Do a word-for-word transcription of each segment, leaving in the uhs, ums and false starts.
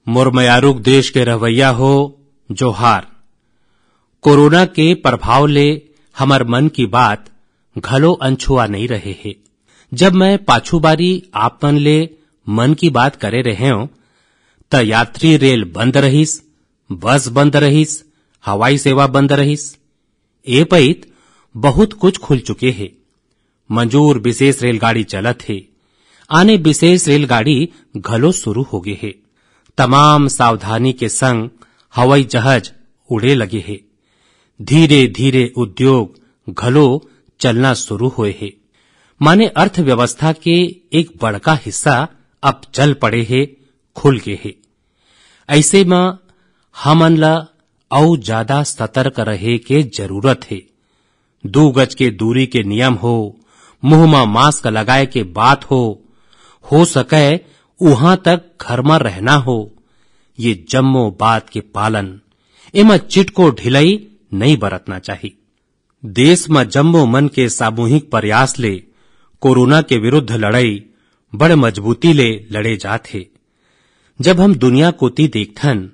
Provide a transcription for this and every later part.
मोर मयारुक देश के रहवैया हो, जोहार। कोरोना के प्रभाव ले हमर मन की बात घलो अनछुआ नइ रहे हे। जब मैं पाछू बारी आप मन ले मन की बात करे रहेंव, त यात्री रेल बंद रहिस, बस बंद रहिस, हवाई सेवा बंद रहिस। ए पइत बहुत कुछ खुल चुके हे। मंजूर विशेष रेलगाड़ी चलत हे, आने विशेष रेलगाड़ी घलो शुरू हो गे हे। तमाम सावधानी के संग हवाई जहाज उड़े लगे हे। धीरे-धीरे उद्योग घलो चलना शुरू होए हे। माने अर्थव्यवस्था के एक बड़का हिस्सा अब चल पड़े हे, खुल गे हे। अइसे म हमन ल अउ जादा सतर्क रहे के जरूरत हे। दू गज के दूरी के नियम हो, मुंह म मास्क लगाए के बात हो, हो सकय उहां तक घर म रहना हो, ये जम्मो बात के पालन, एमा चिटको ढिलई नइ बरतना चाही। देश म जम्मो मन के सामूहिक प्रयास ले कोरोना के विरुद्ध लड़ई बड़ मजबूती ले लड़े जात हे। जब हम दुनिया कोति देखथन,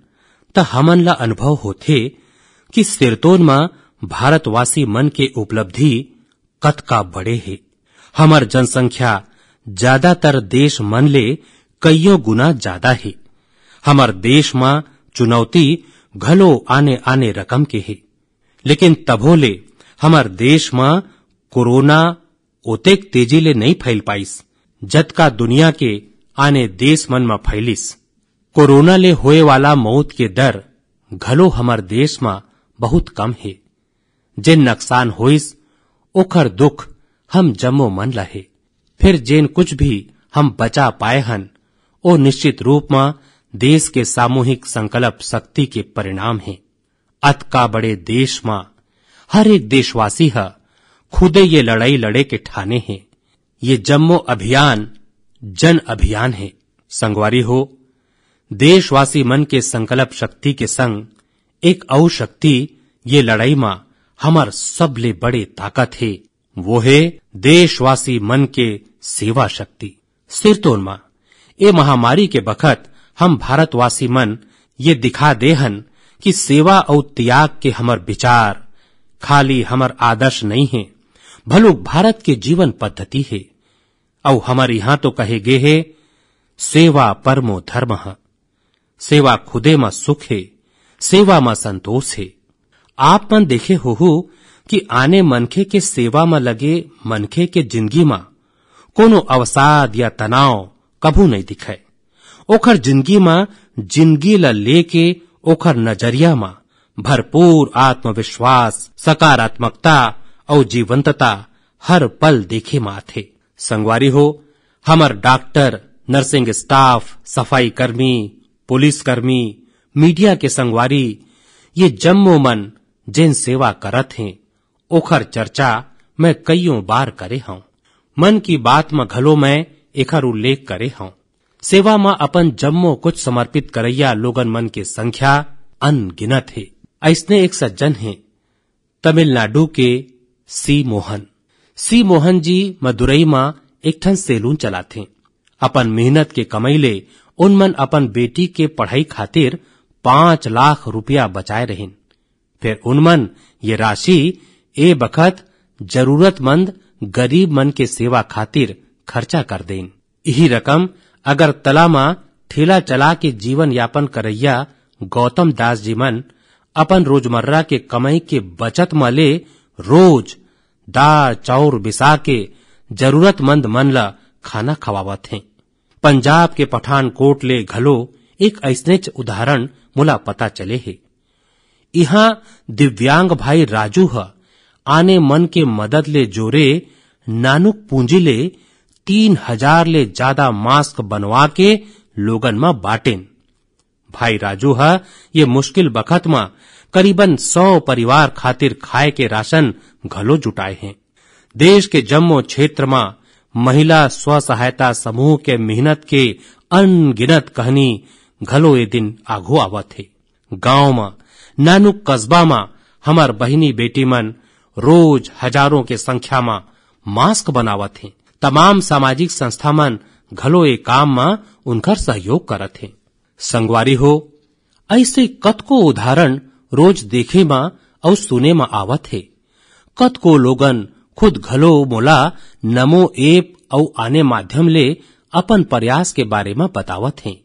त हमन ला अनुभव होथे कि सिरतोन म भारतवासी मन के उपलब्धि कतका बड़े हे। हमर जनसंख्या ज्यादातर देश मन ले कइयों गुना ज्यादा हे। हमर देश म चुनौती घलो आने-आने रकम के हे, लेकिन तभो ले हमर देश म कोरोना ओतेक तेजी ले नइ फैल पाइस, जतका दुनिया के आने देश मन म फैलिस। कोरोना ले होए वाला मौत के दर घलो हमर देश म बहुत कम हे। जेन नकसान होइस, ओखर दुख हम जम्मो मन ल हे। फिर जेन कुछ भी हम बचा पाए हन, ओ निश्चित रूप म देश के सामूहिक संकल्प शक्ति के परिणाम हे। अतका बड़े देश म हर एक देशवासी ह खुदे ये लड़ाई लड़े के ठाने हे। ये जम्मो अभियान जन अभियान हे। संगवारी हो, देशवासी मन के संकल्प शक्ति के संग एक अउ शक्ति ये लड़ाई म हमर सबले बड़े ताकत हे, वो हे देशवासी मन के सेवा शक्ति। सिरतोन म ए महामारी के बखत हम भारतवासी मन ये दिखा दे हन कि सेवा अउ त्याग के हमर विचार खाली हमर आदर्श नइ हे, भलुक भारत के जीवन पद्धति हे। अउ हमर इहां तो कहे गे हे, "सेवा परमो धर्मः।" सेवा खुदे म सुख हे, सेवा म संतोष हे। आप मन देखे होहू कि आने मनखे के सेवा म लगे मनखे के जिनगी म कोनो अवसाद या तनाव कभू नइ दिखय। ओखर जिनगी म जिनगी ल लेके ओखर नजरिया म भरपूर आत्मविश्वास, सकारात्मकता अउ जीवंतता हर पल देखे म आथे। संगवारी हो, हमर डॉक्टर, नर्सिंग स्टाफ, सफाई कर्मी, पुलिस कर्मी, मीडिया के संगवारी, ये जम्मो मन जेन सेवा करत हें, ओखर चर्चा मैं कइयों बार करे हंव। मन की बात म घलो मैं एखर उल्लेख करे हंव। सेवा म अपन जम्मो कुछ समर्पित करइया लोगन मन के संख्या अनगिनत हे। अइसने एक सज्जन हे, तमिलनाडु के सी मोहन। सी मोहन जी मदुरई म एक ठन सैलून चलाथें। अपन मेहनत के कमई ले उन मन अपन बेटी के पढ़ई खातिर पाँच लाख रुपया बचाए रहिन। फेर उन मन ये राशि ए बखत जरूरतमंद गरीब मन के सेवा खातिर खर्चा कर देन। इही रकम अगरतला म ठेला चला के जीवन यापन करइया गौतम दास जी मन अपन रोजमर्रा के कमई के बचत म ले रोज दार चाउर बिसा के जरूरतमंद मन ल खाना खवावत हें। पंजाब के पठानकोट ले घलो एक अइसनेच उदाहरण मोला पता चले हे। इहां दिव्यांग भाई राजू ह आने मन के मदद ले जोरे नानुक पूंजी ले तीन हजार ले जादा मास्क बनवा के लोगन म बांटेन। भाई राजू ह ये मुश्किल बखत म करीबन सौ परिवार खातिर खाए के राशन घलो जुटाए हें। देश के जम्मो क्षेत्र म महिला स्व सहायता समूह के मेहनत के अनगिनत कहनी घलो ए दिन आघू आवत हे। गांव म, नानुक कस्बा म हमर बहिनी बेटी मन रोज हजारों के संख्या म मास्क बनावत हें। तमाम सामाजिक संस्था मन घलो ए काम म उनकर सहयोग करत हें। संगवारी हो, ऐसे कतको उदाहरण रोज देखे म अउ सुने म आवत हे। कतको लोगन खुद घलो मोला नमो ऐप अउ आने माध्यम ले अपन प्रयास के बारे म बतावत हें।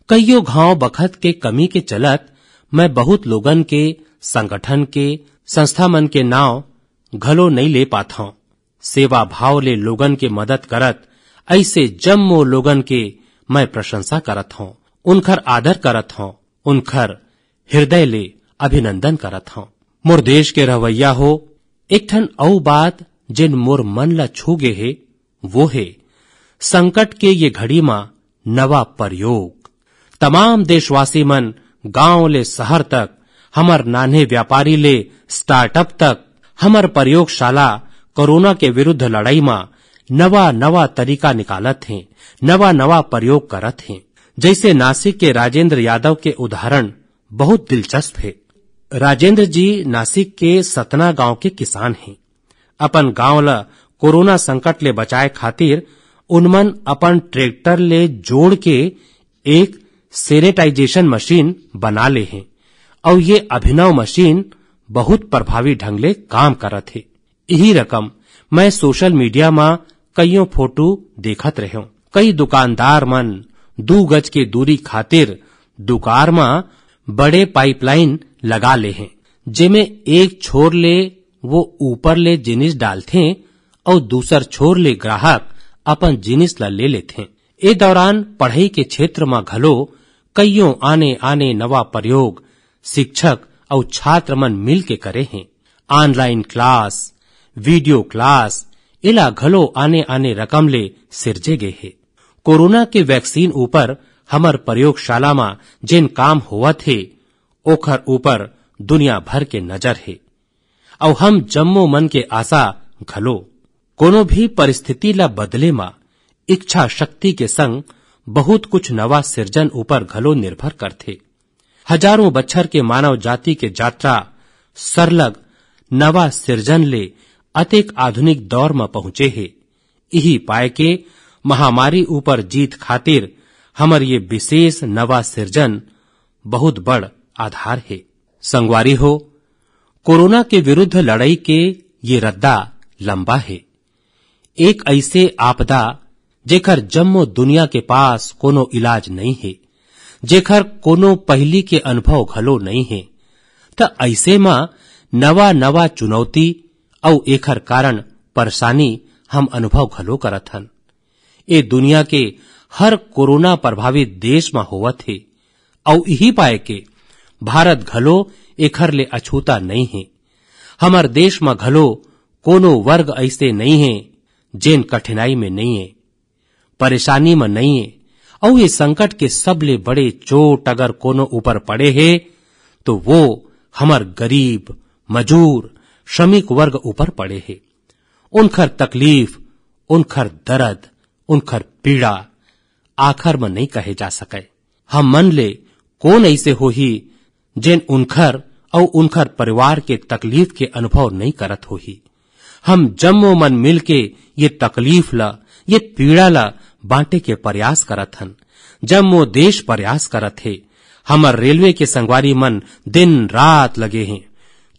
कइयो घांव बखत के कमी के चलत मैं बहुत लोगन के, संगठन के, संस्था मन के नांव घलो नइ ले पाथंव। सेवा भाव ले लोगन के मदद करत ऐसे जम्मो लोगन के मैं प्रशंसा करत हंव, उनखर आदर करत हंव, उनखर हृदय ले अभिनंदन करत हंव। मोर देश के रहवैया हो, एक ठन अउ बात जेन मोर मन ला छू गे हे, वो हे संकट के ये घड़ी मा नवा प्रयोग। तमाम देशवासी मन, गांव ले शहर तक, हमर नान्हे व्यापारी ले स्टार्टअप तक, हमर प्रयोगशाला कोरोना के विरुद्ध लड़ाई मा नवा नवा तरीका निकालत हें, नवा नवा प्रयोग करत हें। जैसे नासिक के राजेंद्र यादव के उदाहरण बहुत दिलचस्प हे। राजेंद्र जी नासिक के सतना गांव के किसान हें। अपन गांव ल कोरोना संकट ले बचाए खातिर उनमन अपन ट्रैक्टर ले जोड़ के एक सैनिटाइजेशन मशीन बना ले हें। अउ ये अभिनव मशीन बहुत प्रभावी ढंग ले काम करत हे। इही रकम मैं सोशल मीडिया म कइयों फोटो देखत रहेंव। कई दुकानदार मन दू गज के दूरी खातिर दुकार म बड़े पाइपलाइन लगा ले हें, जेमे एक छोर ले वो ऊपर ले जिनिस डालथें अउ दूसर छोर ले ग्राहक अपन जिनिस ला ले लेथें। ए दौरान पढ़ई के क्षेत्र म घलो कइयों आने-आने नवा प्रयोग शिक्षक अउ छात्र मन मिल के करे हें। ऑनलाइन क्लास, वीडियो क्लास, एला घलो आने-आने रकम ले सिरजे गे हे। कोरोना के वैक्सीन ऊपर हमर प्रयोगशाला म जेन काम होवत हे, ओखर ऊपर दुनिया भर के नजर हे। अउ हम जम्मो मन के आशा घलो। कोनो भी परिस्थिति ला बदले म इच्छा शक्ति के संग बहुत कुछ नवा सिरजन ऊपर घलो निर्भर करथे। हजारों बछर के मानव जाति के यात्रा सरलग नवा सिरजन ले अतेक आधुनिक दौर म पहुंचे हे। इही पाय के महामारी ऊपर जीत खातिर हमर ये विशेष नवा सिरजन बहुत बड़ आधार हे। संगवारी हो, कोरोना के विरुद्ध लड़ई के ये रद्दा लंबा हे। एक अइसे आपदा, जेकर जम्मो दुनिया के पास कोनो इलाज नइ हे, जेकर कोनो पहिली के अनुभव घलो नइ हे, त अइसे म नवा-नवा चुनौती अउ एखर कारण परेशानी हम अनुभव घलो करत हन। ए दुनिया के हर कोरोना प्रभावित देश म होवत हे, अउ इही पाय के भारत घलो एखर ले अछूता नइ हे। हमर देश म घलो कोनो वर्ग अइसे नइ हे, जेन कठिनाई में नइ हे, परेशानी म नइ हे। अउ ये संकट के सबले बड़े चोट अगर कोनो ऊपर पड़े हे, तो वो हमर गरीब, मजूर, श्रमिक वर्ग ऊपर पड़े हे। उनखर तकलीफ, उनखर दर्द, उनखर पीड़ा आखर म नइ कहे जा सकय। हम मन ले कोन अइसे होही, जेन उनखर अउ उनखर परिवार के तकलीफ के अनुभव नइ करत होही? हम जम्मो मन मिलके ये तकलीफ ल, ये पीड़ा ल बांटे के प्रयास करत हन। जम्मो देश प्रयास करत हे। हमर रेलवे के संगवारी मन दिन रात लगे हें।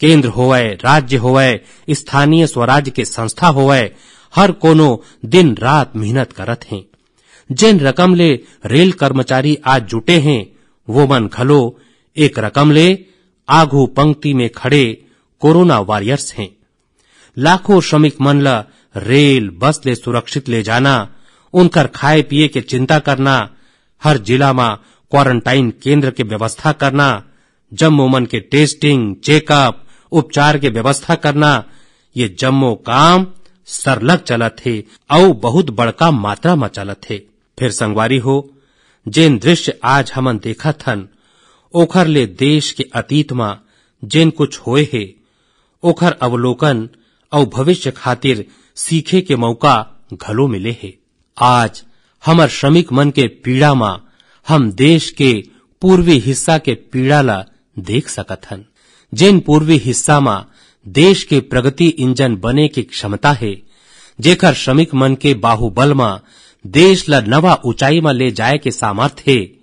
केंद्र होवय, राज्य होवय, स्थानीय स्वराज के संस्था होवय, हर कोनो दिन रात मेहनत करत हें। जेन रकम ले रेल कर्मचारी आज जुटे हें, वो मन घलो एक रकम ले आघू पंक्ति में खड़े कोरोना वॉरियर्स हें। लाखों श्रमिक मन ल रेल, बस ले सुरक्षित ले जाना, उनकर खाए पिए के चिंता करना, हर जिला म क्वारंटाइन केंद्र के व्यवस्था करना, जम्मो मन के टेस्टिंग, चेकअप, उपचार के व्यवस्था करना, ये जम्मो काम सरलग चलत हे अउ बहुत बड़का मात्रा म चलत हे। फेर संगवारी हो, जेन दृश्य आज हमन देखत हन, ओखर ले देश के अतीत म जेन कुछ होए हे, ओखर अवलोकन अउ भविष्य खातिर सीखे के मौका घलो मिले हे। आज हमर श्रमिक मन के पीड़ा म हम देश के पूर्वी हिस्सा के पीड़ा ल देख सकत हन। जेन पूर्वी हिस्सा म देश के प्रगति इंजन बने के क्षमता हे, जेखर श्रमिक मन के बाहुबल म देश ल नवा ऊंचाई म ले जाए के सामर्थ हे,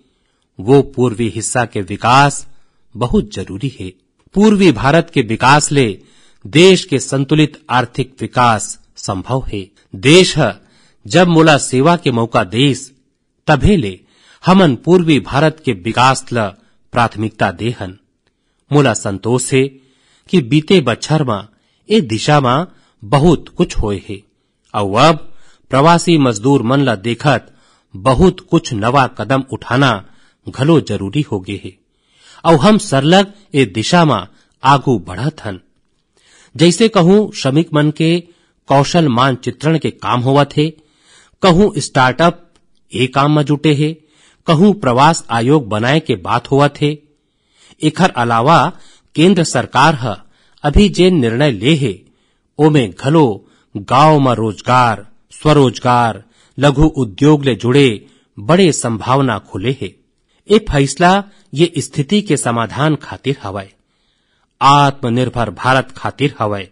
वो पूर्वी हिस्सा के विकास बहुत जरूरी हे। पूर्वी भारत के विकास ले देश के संतुलित आर्थिक विकास संभव हे। देश ह जब मोला सेवा के मौका देस, तभे ले हमन पूर्वी भारत के विकास ल प्राथमिकता दे हन। मोला संतोष हे कि बीते बछर म ए दिशा म बहुत कुछ होए हे, अउ अब प्रवासी मजदूर मन ल देखत बहुत कुछ नवा कदम उठाना घलो जरूरी हो गे हे, अउ हम सरलग ए दिशा म आगू बढ़त हन। जइसे कहूं, श्रमिक मन के कौशल मानचित्रण के काम होवत हे, कहूं स्टार्टअप ए काम म जुटे हे, कहूं प्रवास आयोग बनाए के बात होवत हे। एखर अलावा केंद्र सरकार ह अभी जेन निर्णय ले हे, ओमे घलो गांव म रोजगार, स्वरोजगार, लघु उद्योग ले जुड़े बड़े संभावना खुले हे। ए फैसला ये स्थिति के समाधान खातिर हवय, आत्मनिर्भर भारत खातिर हवय।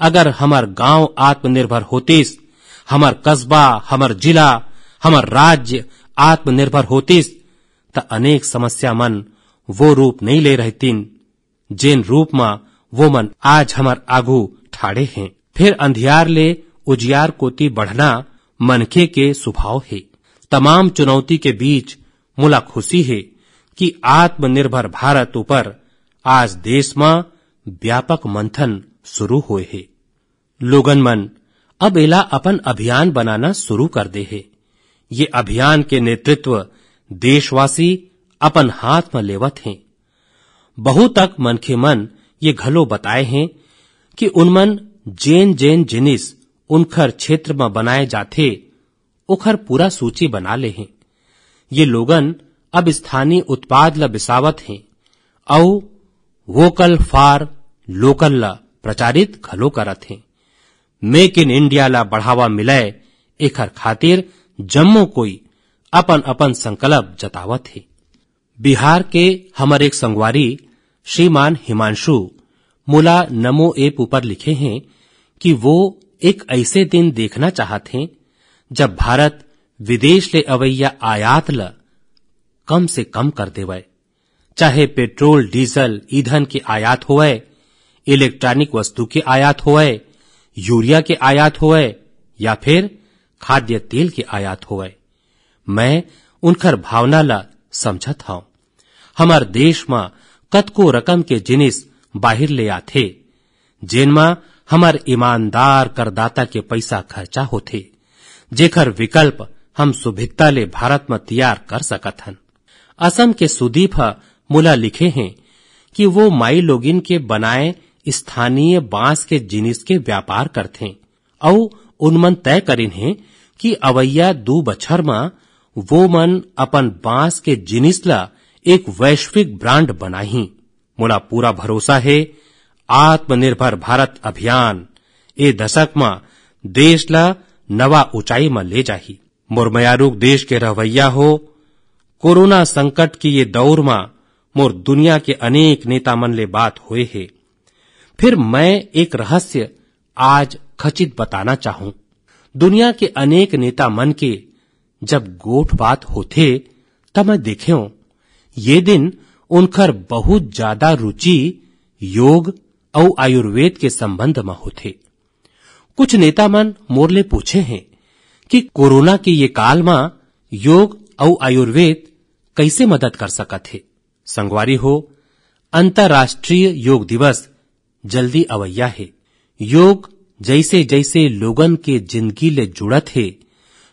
अगर हमर गांव आत्मनिर्भर होतिस, हमर कस्बा, हमर जिला, हमर राज्य आत्मनिर्भर होतिस, त अनेक समस्या मन वो रूप नइ ले रहतिन, जेन रूप म वो मन आज हमर आगू ठाड़े हें। फिर अंधियार ले उजियार कोति बढ़ना मनखे के स्वभाव हे। तमाम चुनौती के बीच मोला खुशी हे कि आत्मनिर्भर भारत ऊपर आज देश म व्यापक मंथन शुरू होए हे। लोगन मन अब एला अपन अभियान बनाना शुरू कर दे हे। ये अभियान के नेतृत्व देशवासी अपन हाथ म लेवत हें। बहुतक मनखे मन ये घलो बताए हें कि उनमन जेन-जेन जिनिस उनखर क्षेत्र म बनाए जाथे, ओखर पूरा सूची बना ले हें। ये लोगन अब स्थानीय उत्पाद ल बिसावत हें अउ वोकल फॉर लोकल ल प्रचारित घलो करत हें। मेक इन इंडिया ल बढ़ावा मिलय, एखर खातिर जम्मो कोई अपन-अपन संकल्प जतावत हे। बिहार के हमर एक संगवारी श्रीमान हिमांशु मोला नमो ऐप ऊपर लिखे हें कि वो एक ऐसे दिन देखना चाहत हें, जब भारत विदेश ले अवैया आयात ल कम से कम कर देवय, चाहे पेट्रोल, डीजल, ईंधन के आयात होवय, इलेक्ट्रॉनिक वस्तु के आयात होवय, यूरिया के आयात होवय या फिर खाद्य तेल के आयात होवय। मैं उनखर भावना ल समझत हंव। हमर देश म कतको रकम के जिनिस बाहिर ले आथे, जेन म हमर ईमानदार करदाता के पइसा खर्चा होथे, जेखर विकल्प हम सुभिता ले भारत म तियार कर सकत हन। असम के सुदीप ह मोला लिखे हें कि वो माई लोगिन के बनाए स्थानीय बांस के जिनिस के व्यापार करथें। अउ उनमन तय करिन हे कि अवइया दू बछर म वो मन अपन बांस के जिनिस ल एक वैश्विक ब्रांड बनाही। मोला पूरा भरोसा हे, आत्मनिर्भर भारत अभियान ए दशक म देश ल नवा ऊंचाई म ले जाही। मोर मयारूक देश के रहवइया हो, कोरोना संकट के ये दौर म मोर दुनिया के अनेक नेता मन ले बात होए हे। फिर मैं एक रहस्य आज खचित बताना चाहूं। दुनिया के अनेक नेता मन के जब गोठ बात होथे, त मैं देखेंव, ये दिन उनखर बहुत ज्यादा रुचि योग अउ आयुर्वेद के संबंध म होथे। कुछ नेता मन मोर ले पूछे हें कि कोरोना के ये काल म योग अउ आयुर्वेद कइसे मदद कर सकत हे। संगवारी हो, अंतर्राष्ट्रीय योग दिवस जल्दी अवइया हे। योग जइसे-जइसे लोगन के जिनगी ले जुड़त हे,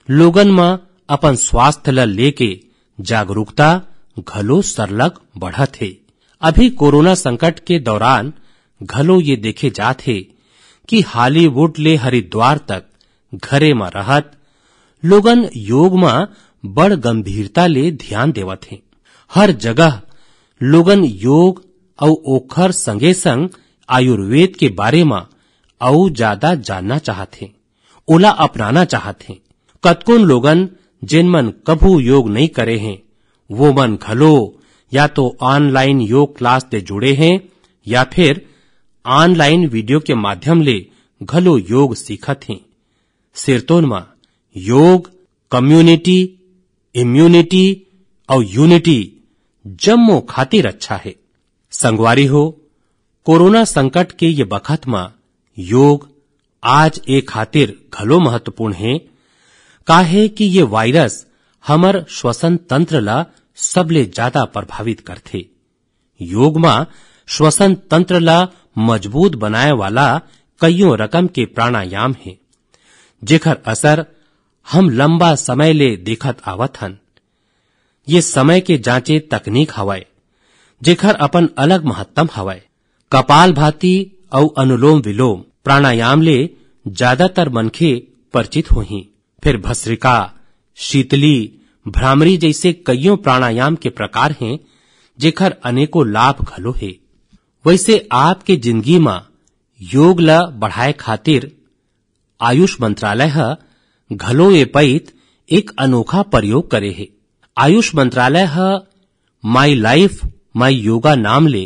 लोगन म अपन स्वास्थ्य ल लेके जागरूकता घलो सरलग बढ़त हे। अभी कोरोना संकट के दौरान घलो ये देखे जात हे कि हॉलीवुड ले हरिद्वार तक घरे म रहत लोगन योग म बड़ गंभीरता ले ध्यान देवत हें। हर जगह लोगन योग अउ ओखर संगे-संग आयुर्वेद के बारे म अउ जादा जानना चाहत हें, ओला अपनाना चाहत हें। कतकोन लोगन, जेन मन कभू योग नइ करे हें, वो मन घलो या तो ऑनलाइन योग क्लास ले जुड़े हें या फिर ऑनलाइन वीडियो के माध्यम ले घलो योग सीखत हें। सिरतोन म योग, कम्युनिटी, इम्यूनिटी अउ यूनिटी जम्मो खातिर अच्छा हे। संगवारी हो, कोरोना संकट के ये बखत म योग आज ए खातिर घलो महत्वपूर्ण हे, काहे कि ये वायरस हमर श्वसन तंत्र ला सबले ज्यादा प्रभावित करथे। योग म श्वसन तंत्र ला मजबूत बनाए वाला कइयों रकम के प्राणायाम हे, जेकर असर हम लंबा समय ले देखत आवत हन। ये समय के जांचे तकनीक हवय, जेकर अपन अलग महत्तम हवय। कपालभाति अउ अनुलोम विलोम प्राणायाम ले ज्यादातर मनखे परिचित होही। फिर भस्त्रिका, शीतली, भ्रामरी जइसे कइयों प्राणायाम के प्रकार हें, जेकर अनेकों लाभ घलो हे। वइसे आपके जिंदगी म योग ल बढ़ाए खातिर आयुष मंत्रालय ह घलो ए पइत एक अनोखा प्रयोग करे हे। आयुष मंत्रालय ह My Life My Yoga नाम ले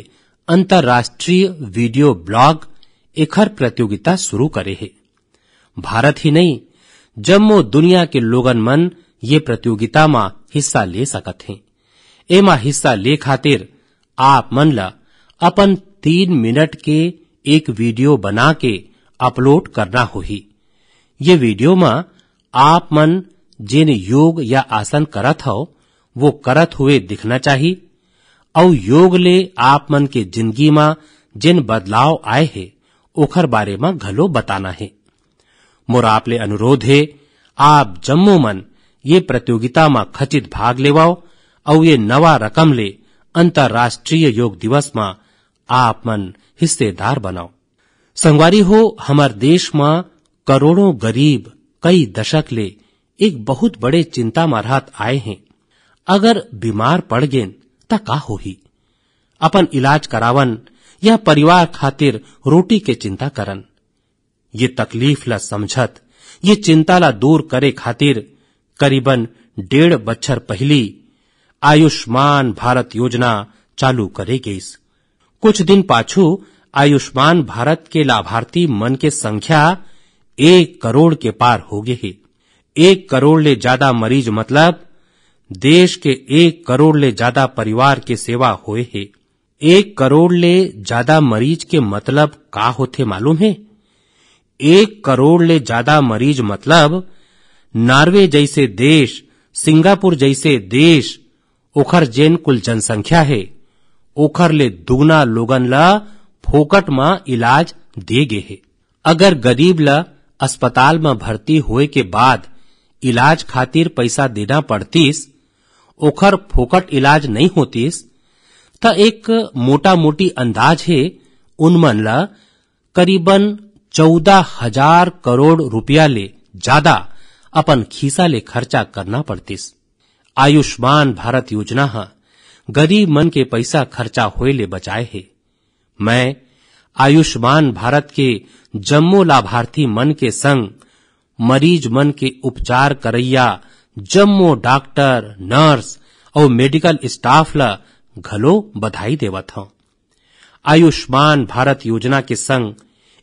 अंतर्राष्ट्रीय वीडियो ब्लॉग एखर प्रतियोगिता शुरू करे हे। भारत ही नहीं, जम्मो दुनिया के लोगन मन ये प्रतियोगिता म हिस्सा ले सकत हें। एमा हिस्सा ले खातिर आप मन ल अपन तीन मिनट के एक वीडियो बना के अपलोड करना होही। ये वीडियो म आप मन जेन योग या आसन करत हव, वो करत हुए दिखना चाही, अउ योग ले आप मन के जिंदगी म जेन बदलाव आए हे, ओखर बारे म घलो बताना हे। मोर आप ले अनुरोध हे, आप जम्मो मन ये प्रतियोगिता म खचित भाग लेवव अउ ये नवा रकम ले अंतर्राष्ट्रीय योग दिवस म आप मन हिस्सेदार बनव। संगवारी हो, हमर देश म करोड़ों गरीब कई दशक ले एक बहुत बड़े चिंता म रहत आए हें। अगर बीमार पड़ गेन, त का होही? अपन इलाज करावन या परिवार खातिर रोटी के चिंता करन। ये तकलीफ ला समझत, ये चिंता ला दूर करे खातिर करीबन डेढ़ बछर पहिली आयुष्मान भारत योजना चालू करे गईस। कुछ दिन पाछू आयुष्मान भारत के लाभार्थी मन के संख्या एक करोड़ के पार हो गे हे। एक करोड़ ले ज्यादा मरीज मतलब देश के एक करोड़ ले ज्यादा परिवार के सेवा होए हे। एक करोड़ ले ज्यादा मरीज के मतलब का होथे मालूम हे? एक करोड़ ले ज्यादा मरीज मतलब नॉर्वे जइसे देश, सिंगापुर जइसे देश, ओखर जेन कुल जनसंख्या हे, ओखर ले दुगना लोगन ला फोकट म इलाज दे गे हे। अगर गरीब ला अस्पताल म भर्ती होए के बाद इलाज खातिर पइसा देना पड़तिस, ओखर फोकट इलाज नइ होतिस, त एक मोटा-मोटी अंदाज हे, उन मन ला करीबन चौदह हजार करोड़ रुपया ले ज्यादा अपन खीसा ले खर्चा करना पड़तिस। आयुष्मान भारत योजना ह गरीब मन के पइसा खर्चा होए ले बचाए हे। मैं आयुष्मान भारत के जम्मो लाभार्थी मन के संग मरीज मन के उपचार करइया जम्मो डॉक्टर, नर्स अउ मेडिकल स्टाफ ला घलो बधाई देवत हंव। आयुष्मान भारत योजना के संग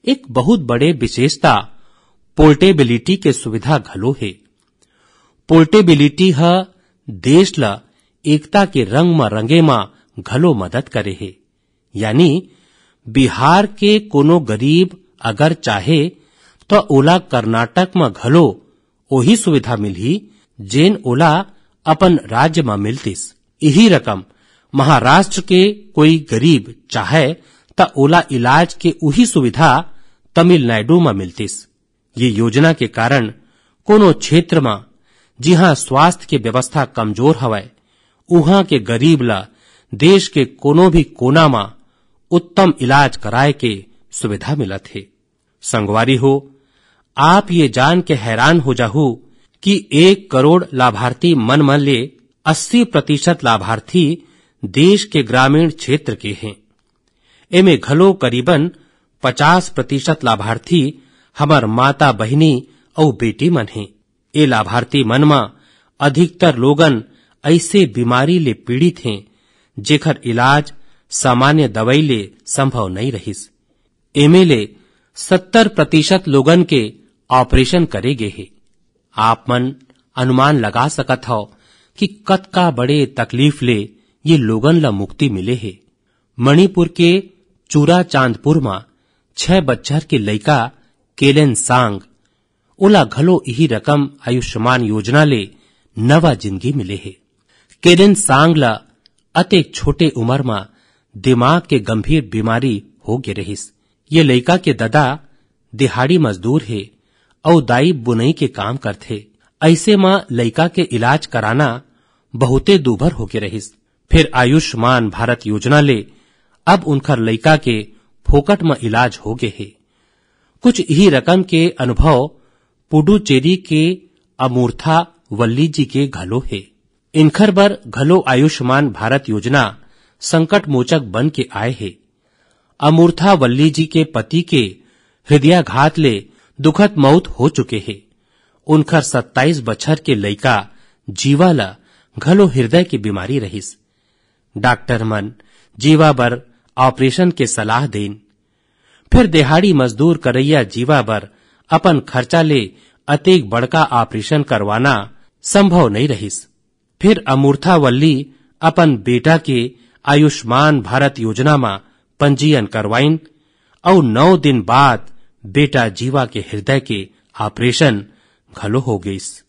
एक बहुत बड़े विशेषता पोर्टेबिलिटी के सुविधा घलो हे। पोर्टेबिलिटी ह देश ल एकता के रंग म रंगे म घलो मदद करे हे। यानी बिहार के कोनो गरीब अगर चाहे, त ओला कर्नाटक म घलो ओही सुविधा मिलही, जेन ओला अपन राज्य म मिलतिस। इही रकम महाराष्ट्र के कोई गरीब चाहे, त ओला इलाज के उही सुविधा तमिलनाडु म मिलतिस। ये योजना के कारण कोनो क्षेत्र म जिहां स्वास्थ्य के व्यवस्था कमजोर हवय, उहां के गरीब ला देश के कोनो भी कोना म उत्तम इलाज कराए के सुविधा मिलत हे। संगवारी हो, आप ये जान के हैरान हो जाहू कि एक करोड़ लाभार्थी मन म ले अस्सी प्रतिशत लाभार्थी देश के ग्रामीण क्षेत्र के हें। एमे घलो करीबन पचास प्रतिशत लाभार्थी हमर माता बहिनी अउ बेटी मन हें। ए लाभार्थी मन म अधिकतर लोगन अइसे बीमारी ले पीड़ित हें, जेकर इलाज सामान्य दवई ले संभव नइ रहिस। एमे ले सत्तर प्रतिशत लोगन के ऑपरेशन करे गे हे। आप मन अनुमान लगा सकत हव कि कतका बड़े तकलीफ ले ये लोगन ला मुक्ति मिले हे। मणिपुर के चूराचांदपुर म छह बच्छर के लइका केलेन सांग, ओला घलो इही रकम आयुष्मान योजना ले नवा जिंदगी मिले हे। केलेन सांग ला अतेक छोटे उमर म दिमाग के गंभीर बीमारी हो गे रहिस। ये लइका के ददा दिहाड़ी मजदूर हे अउ दाई बुनई के काम करथे। अइसे म लइका के इलाज कराना बहुते दूभर होके रहिस। फिर आयुष्मान भारत योजना ले अब उनखर लइका के फोकट म इलाज हो गे हे। कुछ इही रकम के अनुभव पुडुचेरी के अमूर्था वल्ली जी के घलो हे। इनखर बर घलो आयुष्मान भारत योजना संकट मोचक बन के आए हे। अमूर्था वल्ली जी के पति के हृदयाघात ले दुखद मौत हो चुके हे। उनखर सत्ताईस बछर के लइका जीवा ल घलो हृदय के बीमारी रहिस। डॉक्टर मन जीवा बर ऑपरेशन के सलाह देन। फिर दिहाड़ी मजदूर करइया जीवा बर अपन खर्चा ले अतेक बड़का ऑपरेशन करवाना संभव नइ रहिस। फिर अमूर्था वल्ली अपन बेटा के आयुष्मान भारत योजना म पंजीयन करवाइन अउ नौ दिन बाद बेटा जीवा के हृदय के ऑपरेशन घलो हो गइस।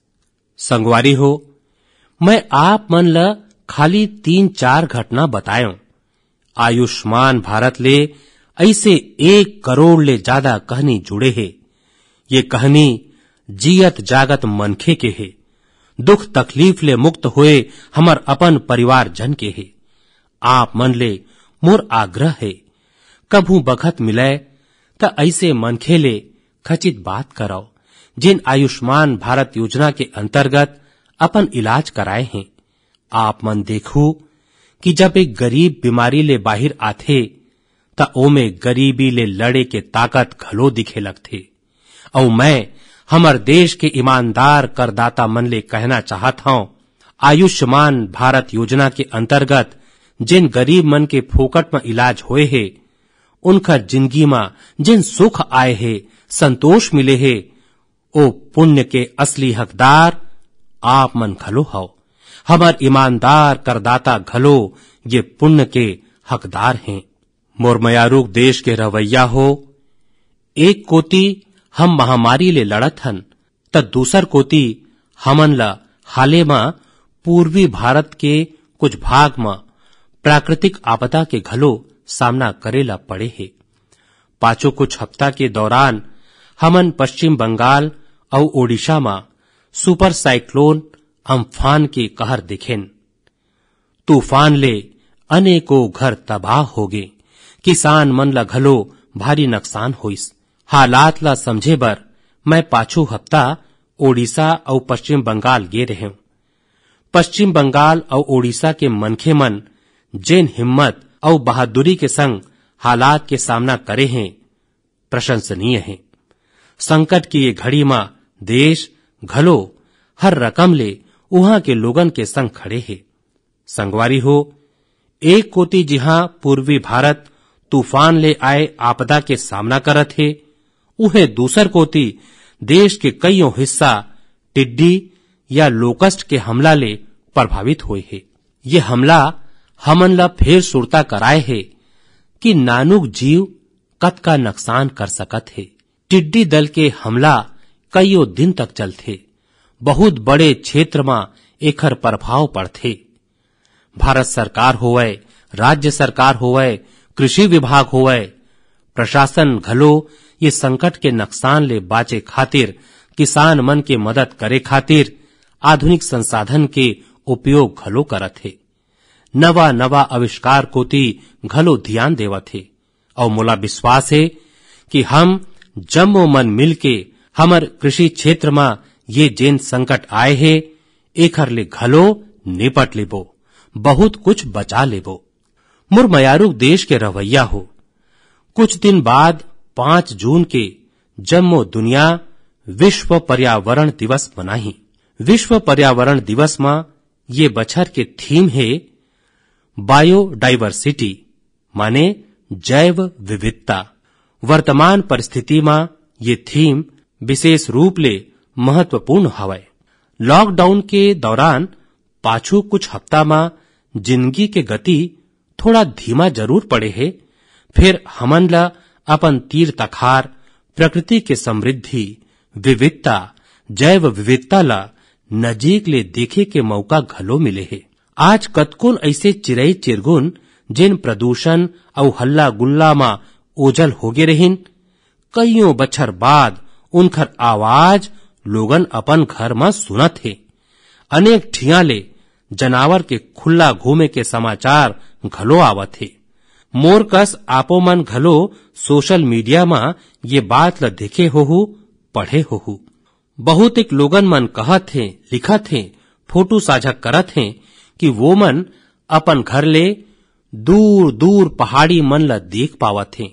संगवारी हो, मैं आप मन ल खाली तीन चार घटना बतायों। आयुष्मान भारत ले अइसे एक करोड़ ले जादा कहनी जुड़े हे। ये कहनी जियत जागत मनखे के हे, दुख तकलीफ ले मुक्त होए हमर अपन परिवार जन के हे। आप मन ले मोर आग्रह हे, कभू बखत मिलय त अइसे मनखे ले खचित बात करव, जेन आयुष्मान भारत योजना के अंतर्गत अपन इलाज कराए हें। आप मन देखू कि जब एक गरीब बीमारी ले बाहिर आथे, त ओमे गरीबी ले लड़े के ताकत घलो दिखे लगथे। अउ मैं हमर देश के ईमानदार करदाता मन ले कहना चाहत हंव, आयुष्मान भारत योजना के अंतर्गत जेन गरीब मन के फोकट म इलाज होए हे, उनखर जिंदगी म जेन सुख आए हे, संतोष मिले हे, ओ पुण्य के असली हकदार आप मन घलो हव। हमर ईमानदार करदाता घलो ये पुण्य के हकदार हें। मोर मयारूक देश के रहवैया हो, एक कोती हम महामारी ले लड़त हन, त दूसर कोती हमन ल हाले म पूर्वी भारत के कुछ भाग म प्राकृतिक आपदा के घलो सामना करे ल पड़े हे। पाछू कुछ हफ्ता के दौरान हमन पश्चिम बंगाल अउ ओडिशा म सुपर साइक्लोन अम्फान के कहर देखेन। तूफान ले अनेकों घर तबाह हो गे, किसान मन ल घलो भारी नुकसान होइस। हालात ल समझे बर मैं पाछू हफ्ता ओडिशा अउ पश्चिम बंगाल गे रहेंव। पश्चिम बंगाल अउ ओडिशा के मनखे मन जेन हिम्मत अउ बहादुरी के संग हालात के सामना करे हें, प्रशंसनीय हे। संकट के ये घड़ी म देश घलो हर रकम ले उहां के लोगन के संग खड़े हे। संगवारी हो, एक कोती जिहां पूर्वी भारत तूफान ले आए आपदा के सामना करत हे, उहें दूसर कोती देश के कइयों हिस्सा टिड्डी या लोकस्ट के हमला ले प्रभावित होए हे। ये हमला हमन ला फेर सुरता कराए हे कि नानुक जीव कतका नकसान कर सकत हे। टिड्डी दल के हमला कइयो दिन तक चलथे। बहुत बड़े क्षेत्र म एखर प्रभाव पड़थे। भारत सरकार होवय, राज्य सरकार होवय, कृषि विभाग होवय, प्रशासन घलो ये संकट के नकसान ले बाचे खातिर, किसान मन के मदद करे खातिर आधुनिक संसाधन के उपयोग घलो करत हे। नवा-नवा आविष्कार कोति घलो धियान देवत हे। अउ मोला विश्वास हे कि हम जम्मो मन मिलके हमर कृषि क्षेत्र म ये जेन संकट आए हे, एखर ले घलो निपट लेबो, बहुत कुछ बचा लेबो। मोर मयारू देश के रहवैया हो, कुछ दिन बाद पाँच जून के जम्मो दुनिया विश्व पर्यावरण दिवस मनाही। विश्व पर्यावरण दिवस म ये बछर के थीम हे बायोडाइवर्सिटी, माने जैव विविधता। वर्तमान परिस्थिति म ये थीम विशेष रूप ले महत्वपूर्ण हवय। लॉकडाउन के दौरान पाछू कुछ हफ्ता म जिंदगी के गति थोड़ा धीमा जरूर पड़े हे, फेर हमन ला अपन तीर तखार, प्रकृति के समृद्धि, विविधता, जैव विविधता ला नजीक ले देखे के मौका घलो मिले हे। आज कतकोन अइसे चिरई चिरगुन, जेन प्रदूषण अउ हल्ला गुल्ला म ओझल होगे रहिन, कइयों बछर बाद उनकर आवाज लोगन अपन घर म सुनत हे। अनेक ठिया ले जनावर के खुल्ला घूमे के समाचार घलो आवत हे। मोर कस आपो मन घलो सोशल मीडिया म ये बात ल देखे होहू, पढ़े होहू। बहुत एक लोगन मन कहत हे, लिखत हे, फोटो साझा करत हे कि वो मन अपन घर ले दूर दूर पहाड़ी मन ल देख पावत हे,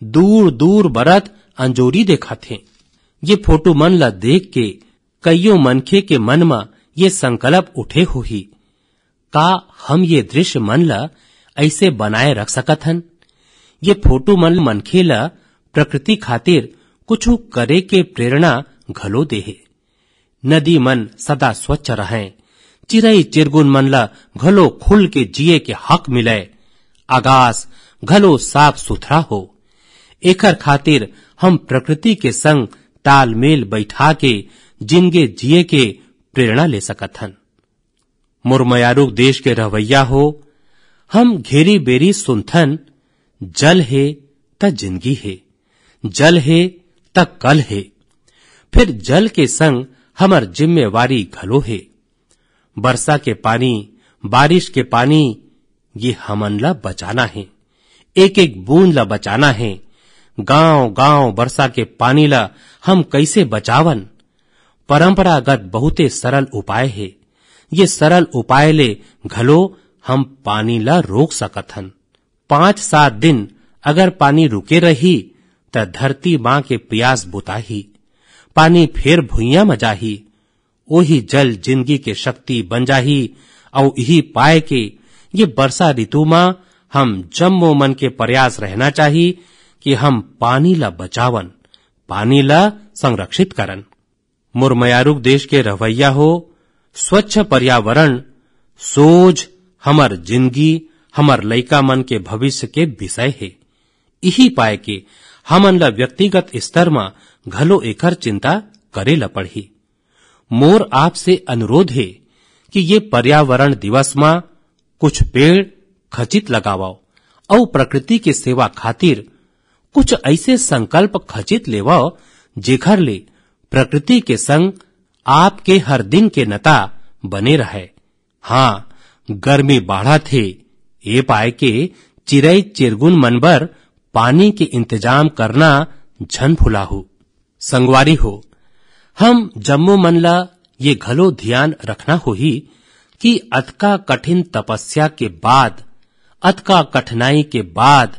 दूर दूर बरत अंजोरी देखत हे। ये फोटो मन ल देख के कइयो मनखे के मन म ये संकल्प उठे होही, का हम ये दृश्य मन ल अइसे बनाए रख सकत हन? ये फोटो मन मनखे ल प्रकृति खातिर कुछु करे के प्रेरणा घलो दे हे। नदी मन सदा स्वच्छ रहय, चिरई चिरगुन मन ल घलो खुल के जिए के हक मिलय, आकाश घलो साफ सुथरा हो। एखर खातिर हम प्रकृति के संग तालमेल बैठा के जिनगे जिए के प्रेरणा ले सकत हन। मोर मयारुक देश के रहवैया हो, हम घेरी बेरी सुनथन, जल हे त जिंदगी हे, जल हे त कल हे। फिर जल के संग हमर जिम्मेवारी घलो हे। बरसा के पानी, बारिश के पानी, ये हमन ला बचाना हे। एक एक बूंद ला बचाना हे। गांव गांव बरसा के पानी ला हम कइसे बचावन? परंपरागत बहुते सरल उपाय हे। ये सरल उपाय ले घलो हम पानी ला रोक सकत हन। पांच सात दिन अगर पानी रुके रही, त धरती मां के प्यास बुताही, पानी फेर भुइयां म जाही। ओही जल जिंदगी के शक्ति बन जाही। अउ इही पाए के ये बरसा ऋतु म हम जम्मो मन के प्रयास रहना चाही कि हम पानी ला बचावन, पानी ला संरक्षित करन। मोर मयारुक देश के रहवैया हो, स्वच्छ पर्यावरण सोझ हमर जिंदगी, हमर लइका मन के भविष्य के विषय हे। इही पाए के हमन ला व्यक्तिगत स्तर म घलो एकर चिंता करे ला पड़ही। मोर आपसे अनुरोध हे कि ये पर्यावरण दिवस म कुछ पेड़ खचित लगावव अउ प्रकृति के सेवा खातिर कुछ अइसे संकल्प खचित लेवव, जेखर ले प्रकृति के संग आपके हर दिन के नता बने रहय। हां, गर्मी बाढ़त हे, ए पाए के चिरई चिरगुन मन बर पानी के इंतजाम करना झन भुलाहू। संगवारी हो, हम जम्मो मन ला ये घलो धियान रखना होही कि अतका कठिन तपस्या के बाद, अतका कठिनाई के बाद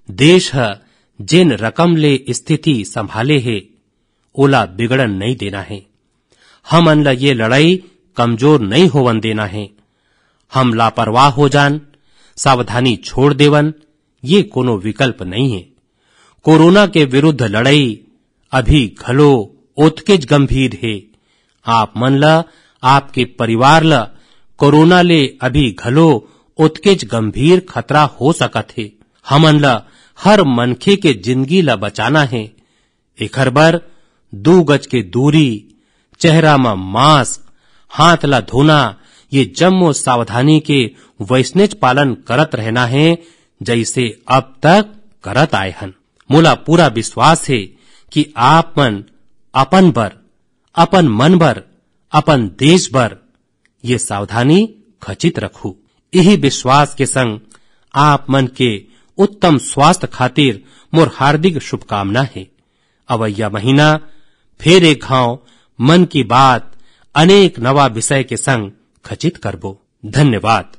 देश ह जेन रकम ले स्थिति संभाले हे, ओला बिगड़न नइ देना हे। हमन ल ये लड़ाई कमजोर नइ होवन देना हे। हम लापरवाह हो जान, सावधानी छोड़ देवन, ये कोनो विकल्प नइ हे। कोरोना के विरुद्ध लड़ाई अभी घलो ओतकेच गंभीर हे। आप मन ल, आपके परिवार ल कोरोना ले अभी घलो ओतकेच गंभीर खतरा हो सकत हे। हमन ल हर मनखे के जिंदगी ल बचाना हे। एखर बर दू गज के दूरी, चेहरा म मास्क, हाथ ला धोना, ये जम्मो सावधानी के वइसनेच पालन करत रहना हे, जइसे अब तक करत आए हन। मोला पूरा विश्वास हे कि आप मन अपन बर, अपन मन बर, अपन देश बर ये सावधानी खचित रखू। इही विश्वास के संग आप मन के उत्तम स्वास्थ्य खातिर मोर हार्दिक शुभकामना हे। अवइया महीना फेर एक घांव मन की बात अनेक नवा विषय के संग खचित करबो। धन्यवाद।